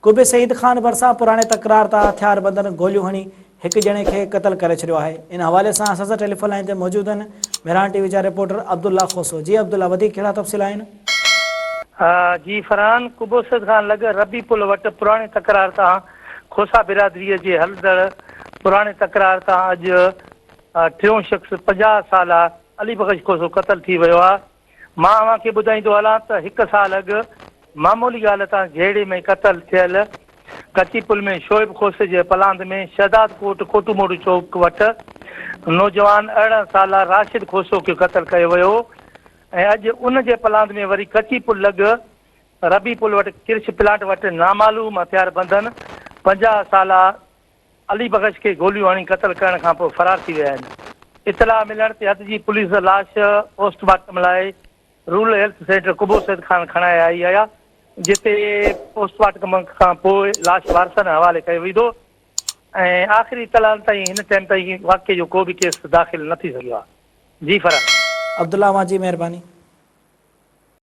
قبي سعيد خان ڀرسان پراڻي تڪرار تان هٿياربندن گوليون هڻي هڪ ڄڻي کي قتل ڪري ڇڏيو آهي. ان حوالي سان اسان سان ٽيليفون لائين تي موجود آهن مهراڻ ٽي وي جا رپورٽر عبدالله کوسو. جي عبدالله وڌيڪ ڪهڙا تفصيل آهن؟ جي فرحان، قبو سيد خان لڳ ربي پل وٽ پراڻي تڪرار تان کوسا برادريء جي هلندڙ پراڻي تڪرار تان اڄ ٽيون شخص 50 سالا علي بخش کوسو قتل ٿي ويو آهي. مان اوهان کي ٻڌائيندو هلان ته هڪ سال اڳ معمولي ڳالهه تان جهيڙي ۾ قتل ٿيل ڪچي پل ۾ شعيب کوسي جي پلاند ۾ شهداد ڪوٽ ڪوٽو موڙ چوڪ وٽ نوجوان 18 سالا راشد کوسو کي قتل ڪيو ويو ۽ اڄ ان جي پلاند ۾ وري ڪچي پل لڳ ربي پل وٽ ڪرش پلانٽ وٽ نامعلوم هٿياربندن 50 سالا علي بخش کي گوليون هڻي قتل ڪرڻ کانپوء فرار ٿي ويا آهن. اطلاع ملڻ تي حد جي پوليس لاش پوسٽ مارٽم لاء rural health centre Qubbo Saeed Khan کڻائي آئي آهي جتي پوسٽ مارٽم کانپوء لاش وارثن حوالي ڪيو ويندو ۽ آخري اطلاعن تائين هن ٽائيم تائين واقعي جو ڪو به ڪيس داخل نه ٿي سگهيو آهي. جي فرح. عبدالله اوهان جي مهرباني.